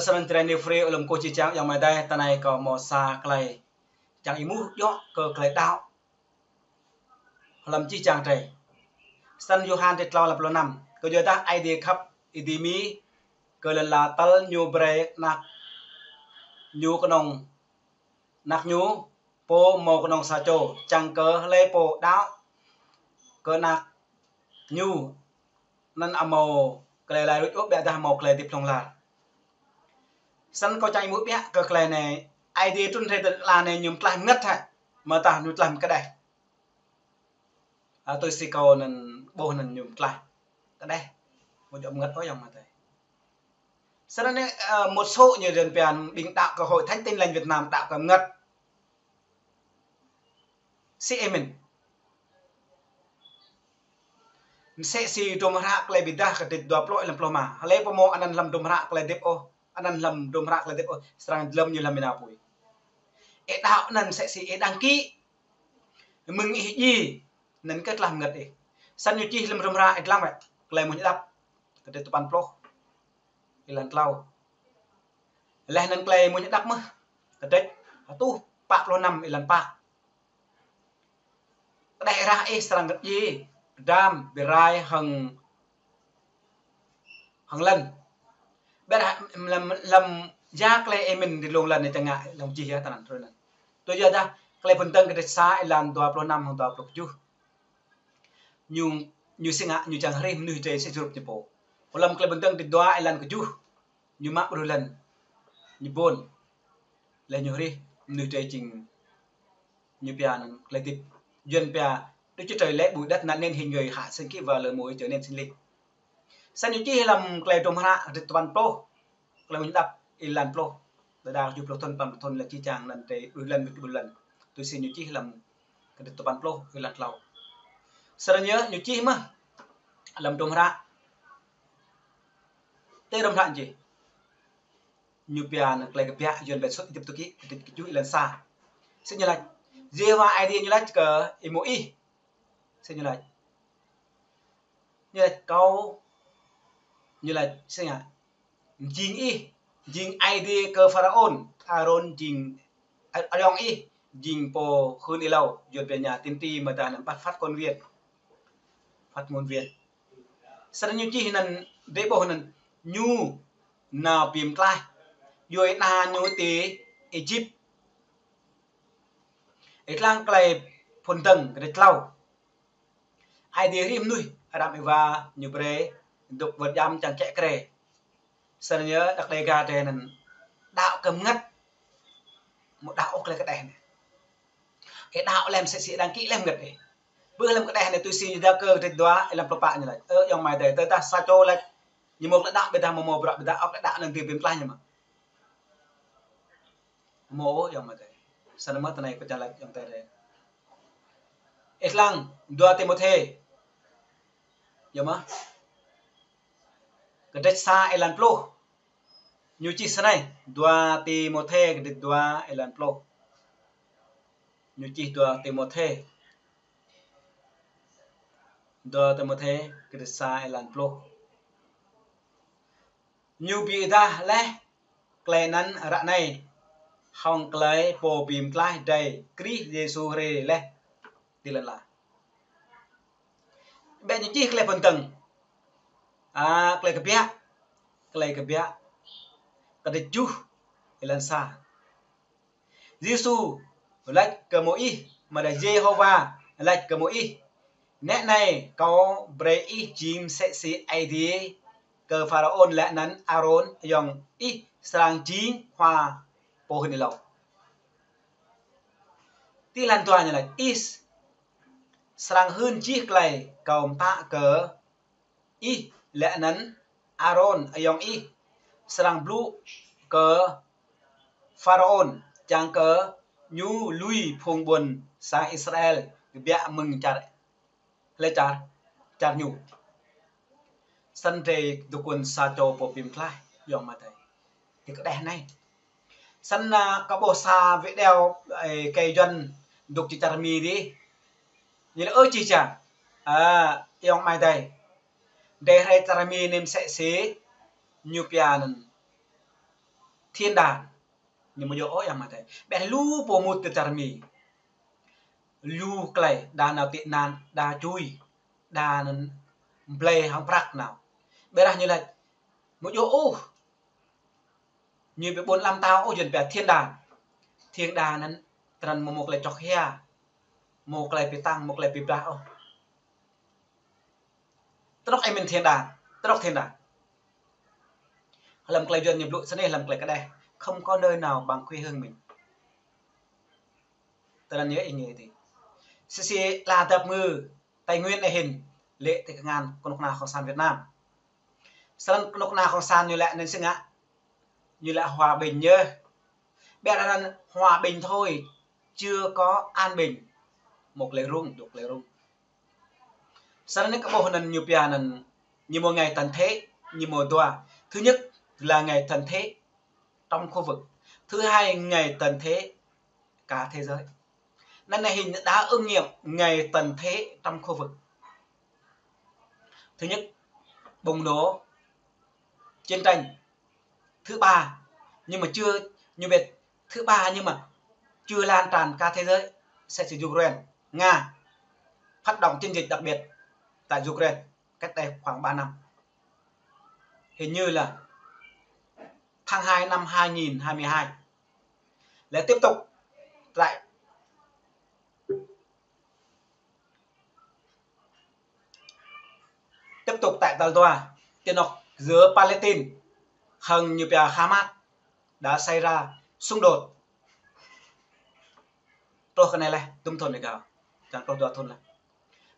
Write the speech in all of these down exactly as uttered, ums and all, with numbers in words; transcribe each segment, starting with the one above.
Sơnăn tơlơi ñu free hlăm kơ čih čang ayŏng amai adơi, tơ anai kâo hmâo sa tơlơi čang ih ƀuh djŏ kơ tơlơi đaŏ hlăm čih čang drei. Sơnăn Yôhan tơlơi klâo lăm pluh năm. Kơ yua dah Aê Diê khăp ih dĭ mĭn, kơ lŏn ala tơl ñu brơi anak ñu kơnơ̆ng, anak ñu pô hmâo kơnơ̆ng sa čô, čang kơ hlơi pô đaŏ kơ anak ñu anăn ƀu hmâo tơlơi laĭ ruč ôh, ƀiădah hmâo tơlơi hơdip hlŏng lar. Sơnăn kâo čang ih ƀuh biă kơ tơlơi anai, Aê Diê trŭn rai tơ lŏn ala anai ñu mơtlaih mơngăt hă, mơ̆ dah ñu tlaih mơ̆ng kơđeh. A, tui si kâo anăn ƀuh anăn ñu mơtlaih kơđeh. Ƀu djơ̆ mơngăt ôh ayŏng amai adơi. Sơnăn anai, a, một số ñu dân pian ƀing đaŏ kơ Hội Thánh Tin Lành Việt Nam đaŏ kơ mơngăt. Si ih mĭn. Msĕ si hdruôm hră Tơlơi Bi Êdah kơdrêč dua pluh lăm pluh rơma. Hlơi pô hmâo anăn hlăm hdruôm hră tơlơi hơdip ôh, anăn hlăm hdruôm hră tơlơi hơdip ôh, srăng dlăm ñu hlăm ênao apui. Ih đaŏ anăn msĕ si ih đăng ký mơ̆ng ih djiê, anăn kơ tlaih mơngăt ih. Sơnăn ñu čih hlăm hdruôm hră ih lăng wĕ, Tơlơi Mmuñ Hơđăp kơdrêč tơpăn pluh êlan klâo. Laih anăn Tơlơi Mmuñ Hơđăp mơh, kơdrêč rơtuh pă pluh năm êlan pă. Kơđeh rah ih srăng kơdjai, pơdam, bi rai hăng, hăng lăn. Ƀiădah hlăm, hlăm ya tơlơi ih mĭn ti dlông lăn anai tơngă hlŏng čih yơh tơ anăn truh anăn. Tui yua dah Tơlơi Phŭn Dơ̆ng kơdrêč sa êlan dua pluh năm hăng dua pluh kjuh. Ñu, ñu sĭt ngă ñu čang hrih mơnuih drei sĭt hrup ñu pô. Hlăm Tơlơi Phŭn Dơ̆ng kơdrêč dua êlan kjuh, ñu mă ƀruih lăn, ñu ƀuôn. Laih ñu hrih mơnuih drei jing ñu pia anăn tơlơi hơdip. Yuăn pia Đức Chúa Trời lẽ bụi đất nặn nên hình người, hạ sinh khí và lở mùa trở nên sinh linh. Sơnăn ñu čih hlăm tơlơi hdruôm hră kơdrêč tơpăn pluh, Tơlơi Mmuñ Hơđăp êlan pluh. Đơđa kjuh pluh thŭn, păn pluh thŭn lĕ čih čang anăn drei ƀruih lăn, ƀruih lăn. Tui si ñu čih hlăm kơdrêč tơpăn pluh êlan klâo. Sơnăn yơh ñu čih mơh hlăm hdruôm hră. Tơ hdruôm hră čih. Ñu pia anăn tơlơi kbiă Yuăn pia Xuất Ai-cập kơdrêč kjuh êlan sa. Sĭt ñu laĭ: Yêhôwa Aê Diê ñu laĭ kơ Y-Môis. Sĭt ñu laĭ. Ñu laĭ kâo, ñu laĭ sĭt ngă: Jing ih, jing Aê Diê kơ Pharaôn, Arôn jing, a-, ayŏng ih, jing pô hưn ih êlâo, Yuăn pia nhà tiên tri mơ̆ dah anăn phát, phát ngôn viên. Phát ngôn viên. Sơnăn ñu čih anăn, drei ƀuh anăn, ñu nao bi mơtlaih djuai ana ñu ti Êjip. Ih lăng Tơlơi Phŭn Dơ̆ng kơdrêč klâo. Aê Diê hrih mơnuih Adam Êwa ñu brơi dôk wơ̆t djam čang čĕ krê. Sơnăn yơh đah Dêga drei anăn đaŏ kơ mơngăt, mơ̆ đaŏ ôh tơlơi kơđeh anai. Ih đaŏ lĕ msĕ si đăng ký lĕ mơngăt ih. Ƀuh hlăm kơđeh anai tui si ñu Yakơ kơdrêč dua êlan pluh pă ñu laĭ: Ơ ayŏng amai adơi, tơdah sa čô laĭ ñu hmâo tơlơi đaŏ ƀiădah hmâo, hmâo bruă ƀiădah ôh tơlơi đaŏ anăn dưi bi mơtlaih ñu mơ̆? Hmâo ôh ayŏng amai adơi. Sơnăn mơ̆ tơ anai kâo čang laĭ ayŏng adơi. Ih lăng dua Timôthê. Yơh mơ̆? Kơdrêč sa êlan pluh. Ñu čih sơnai, dua Timôthê kơdrêč dua êlan pluh. Ñu čih dua Timôthê. Dua Timôthê kơdrêč sa êlan pluh. Ñu bi êdah laih tơlơi anăn ră anai hŏng tơlơi pô bi mơtlaih drei Krist Yêsu rai laih ti lăn ala. Ƀiă ñu čih Tơlơi Phŭn Dơ̆ng. A, Tơlơi Kbiă, Tơlơi Kbiă kơdrêč kjuh êlan sa. Yêsu laĭ kơ Y-Môis, mơ̆ dah Yêhôwa laĭ kơ Y-Môis: Nĕ anai, kâo brơi ih jing msĕ si Aê Diê kơ Pharaôn, laih anăn Arôn ayŏng ih srăng jing khua pô hưn ih êlâo. Ti êlan dua ñu laĭ: Ih srăng hưn jih tơlơi kâo mtă kơ ih, laih anăn Arôn ayŏng ih srăng blŭ kơ Pharaôn, čang kơ ñu lui phung ƀuôn sang Israel kbiă mơ̆ng čar, hlơi čar, čar ñu. Săn drei dôk kơnơ̆ng sa čô pô bi mơtlaih, ayŏng amai adơi. Ti kơđeh anai. Săn, a, kâo ƀuh sa video, ơ, kơ Yuăn dôk ti čar Mi dih. Ñu laĭ ơ čih čang. A, ayŏng amai adơi. Drei rai čar Mi anai msĕ si ñu pia anăn. thiên đàng. Ñu mơ̆ djơ̆ ôh yang mơ̆ tơi. Ƀiă lu pô mŭt tơ čar Mi. Lu tơlơi, đa nao tị nạn, đa čui, đa anŭn blơi hăng prăk nao. Ƀiă ră ñu laĭ, mơ̆ djơ̆ ôh. Ñu ƀu ƀuăn lăm tao ôh, yuan pia thiên đàng. Thiên đàng anŭn, tơnăn mơ̆ mơ̆ tơlơi čŏk hia. Mơ̆ tơlơi pơtăng, mơ̆ tơlơi pơblah ôh. Truh ih mĭn thiên đàng, truh thiên đàng. Hlăm tơlơi yuan ñu blŭ sơneh, hlăm tơlơi kơđeh, không có nơi nào bằng quê hương mình. Tơnăn yơh ih ngă tui. Sĭ sĭ la dăp ngư, Tây Nguyên anai hĭn, lĕ tơ kơngan kơnuk kơna cộng sản Việt Nam. Snăn kơnuk kơna cộng sản ñu laĭ anŭn si ngă, ñu laĭ hòa bình yơh. Ƀiă anŭn hòa bình thôi, chưa có an bình. Mơ̆ tơlơi rŭng, dŏ tơlơi rŭng. Snăn anai kơ ƀuh anŭn ñu pia anŭn, ñu mơ̆ ngày tận thế, ñu mơ̆ dua. Thứ nhất là ngày tận thế trong khu vực. Thứ hai, ngày tận thế cả thế giới. Anŭn anai hĭn đa ứng nghiệm ngày tận thế trong khu vực. Thứ nhất, bùng nổ chiến tranh. Thứ ba, nhưng mà chưa, ñu ƀiă, thứ ba nhưng mà chưa lan tràn cả thế giới, sẽ là Ukraine, Nga phát động chiến dịch đặc biệt tại Ukraine cách đây khoảng ba năm. Hình như là tháng hai năm hai nghìn hai mươi hai. Lĕ tiếp tục tại Tiếp tục tại tal dua, ti anŏ giữa Palestine hăng ñu pia Hamas đã xảy ra xung đột. Truh kơ anai laih, dŭm thŭn rơgao. Čang truh dua thŭn laih.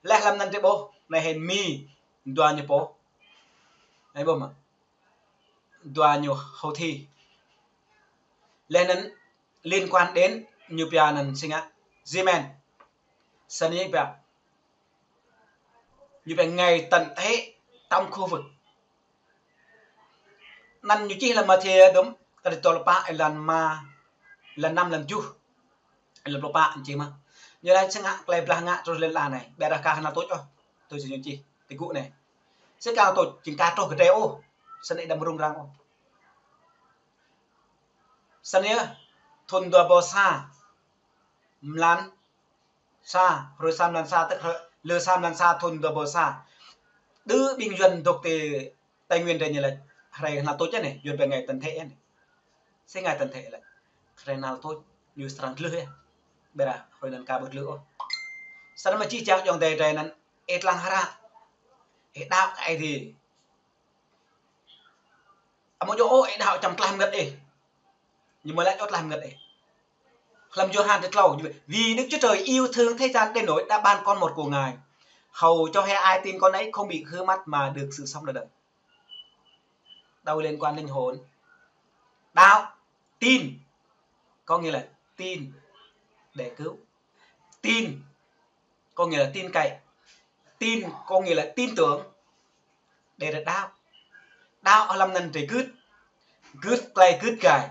Laih hlăm anŭn drơi ƀuh, anai hĭn Mi, dua ñu pô. Anai ƀuh mơ̆. Dua ñu Houthi. Laih anŭn liên quan đến ñu pia anŭn si ngă Yemen. Snăn ñu pia, ñu pia ngày tận thế trong khu vực. Anŭn ñu čih hlăm Mathiơ dŭm, kơđi tơl pă, êlan ma, êlan năm, êlan tơjuh, êlan pluh pă ñu čih mơ̆n. Ñu laĭ si ngă tơlơi blah ngă truh lĕ lăn anai, ƀiă dah kah anŭn tuč ôh, tui si ñu čih, tơgŭ anai. Si kah tuč, jing kah truh kơ drơi ôh, snăn đăm rŭng răng ôh. Snăn yơh, thŭn dua ƀâo sa, mlan sa, hrơi sa mlan sa, tức hrơi, lơ sa mlan sa thŭn dua ƀâo sa. Đơ ƀing yuan dŏ ti Tây Nguyên drơi ñu laĭ, hrơi anŭn tuč anai, yuan pia ngày tận thế anai. Si ngày tận thế laĭ. Hrơi anŭn tuč, ñu srăng glưh yơh. Ƀiă dah, hrơi anŭn kah ƀu glưh ôh. Snăn mơ̆ čih čang ayŏng adơi drơi anŭn, ih lăng hră. Ih đaŏ kơ Aê Diê. Amâo djŏ ôh ih đaŏ čăm tlaih mơngăt ih. Ñu mơ̆ laĭ djŏ tlaih mơngăt ih. Hlăm Yôhan dua tlâo, vì Đức Chúa Trời yêu thương thế gian đến nỗi đã ban con một của Ngài, hầu cho kẻ ai tin con ấy không bị hư mất mà được sự sống đời đời. Đaŏ liên quan linh hồn. Đaŏ, tin, có nghĩa là tin để cứu. Tin có nghĩa là tin cậy. Tin có nghĩa là tin tưởng. Đe đaŏ. Đaŏ hlăm anăn drơi gưt. Gưt tơlơi gưt gai.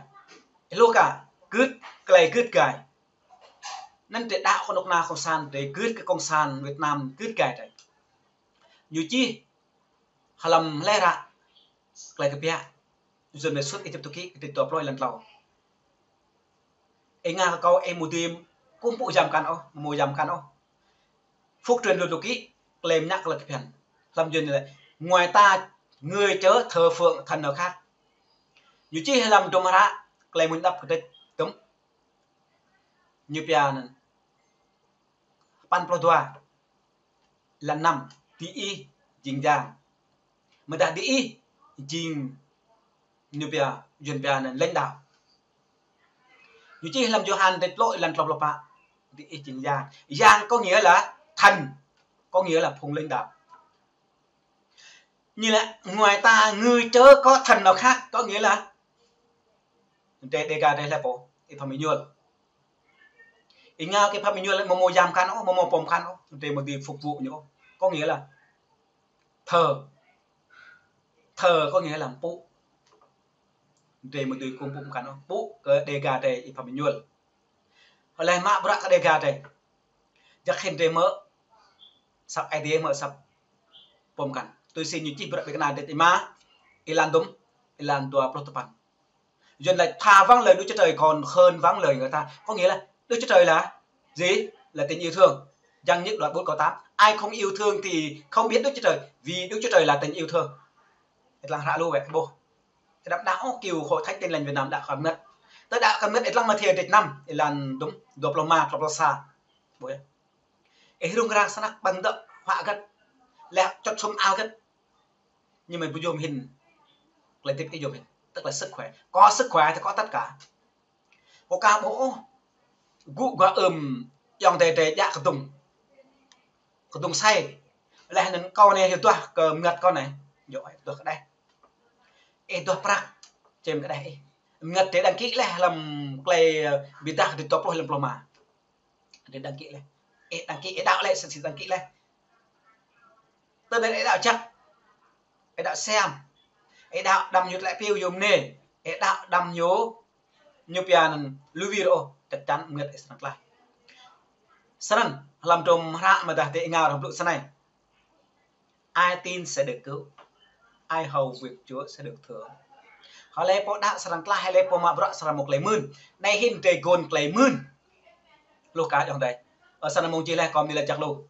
Ih ƀuh kah, gưt tơlơi gưt gai. Anăn drơi đaŏ kơnuk kơna cộng sản, drơi gưt kơ cộng sản Việt Nam gưt gai drơi. Ñu čih hlăm hlơi ră, tơlơi kơpiă. Yuan mơ̆ Xuất Ê-díp-tô ký, kơđi dua pluh êlan tlâo. Ih ngă kơ kâo ih mơ̆ dưi kơkuh pơpŭ jam kăn ôh, mơ̆ jam kăn ôh. Phục Truyền Luật Lục Ký, tơlơi mơñă tơlơi phiăn. Hlăm Yuan ñu laĭ, ngoài ta, người chớ thờ phượng thần nào khác. Ñu čih hlăm dŭm hră, tơlơi mơ̆ng đăp kơđi dŭm. Ñu pia anăn. Sapăn pluh dua. Êlan năm, diih jing yang. Mơ̆ dah diih jing ñu pia, Yuan pia anăn lãnh đạo. Ñu čih hlăm Yôhan dua pluh êlan tlâo pluh pă. Diih jing yang. Yang có nghĩa là thần, có nghĩa là phung lãnh đạo. Ñu laĭ, ngoài ta người chớ có thần nào khác, có nghĩa là Drơi Đêga drơi hlơi pô, ih pơmĭn ñuăl. Ih ngă kơ pơmĭn ñuăl mơ̆ mơ̆ jam kăn ôh, mơ̆ mơ̆ pơm kăn ôh, drơi mơ̆ dưi phục vụ ñu ôh. Có nghĩa là thờ. Thờ có nghĩa là pŭ. Drơi mơ̆ dưi kơkuh pơpŭ kăn ôh, pŭ kơ Đêga drơi ih pơmĭn ñuăl. Hlơi mă bruă kơ Đêga drơi. Jăk hĭn drơi mơ̆ asăp Aê Diê mơ̆ asăp pơm kăn. Tui si ñu čih bruă Ƀing Kơna Đêč Êma, êlan dŭm, êlan dua pluh tơpăn. Yuan laĭ tha vắng lời Đức Chúa Trời còn hơn vắng lời người ta. Có nghĩa là Đức Chúa Trời là gì? Là tình yêu thương. Giăng nhất đoạn bốn câu tám. Ai không yêu thương thì không biết Đức Chúa Trời, vì Đức Chúa Trời là tình yêu thương. Ih lăng hră lu wĕ, ƀuh. Tơdah đaŏ kiu Hội Thánh Tin Lành Việt Nam đaŏ kơ mơmŏt. Tơdah đaŏ kơ mơmŏt, ih lăng Mathiơ dêč năm, ih lăng dŭm, dua pluh rơma, dua pluh sa. Ƀuh yơh. Ih rŭng răng snăk ƀơ̆ng dŏ huă hơget. Lĕ čŏt sum ao hơget. Nhưng mà ƀu yôm hĭn. Tơlơi hơdip ih yôm hĭn. Tức là sức khỏe. Có sức khỏe thì có tất cả. Kâo aka ƀuh ôh. Gŭ gua ưm, ayŏng adơi adih djă kơdŭng. Kơdŭng asơi. Laih anŭn kâo anai hyu duah kơ mơmŏt kâo anai. Yua ih duah kơđeh. Ih duah prăk. Čem kơđeh ih. Mơmŏt adih đăng ký laih lăm tơlơi, ơ, Bi Êdah dua pluh lăm pluh rơma. Adih đăng ký laih. Ih đăng ký, ih đaŏ laih, sĭt sĭt đăng ký laih. Tơdah ih đaŏ jăk. Ih đaŏ sem. Ih đaŏ đăm ñu tơlơi piu yôm anai. Ih đaŏ đăm ñu, ñu pia anŭn lui wir ôh, chắc chắn mơmŏt ih srăng tlaih. Snăn, hlăm dŭm hră mơdah tơ ih ngă rŏh blŭ snei. Ai tin sẽ được cứu. Ai hầu việc Chúa sẽ được thưởng. Hlơi pô đaŏ srăng tlaih, hlơi pô mă bruă srăng mâo tơlơi mưn. Anai hĭn drơi gôn tơlơi mưn. Lu kơ ayŏng adơi. Ơ, snăn mơ̆ng čih laih kơ mơ̆ng laĭ jăk lu.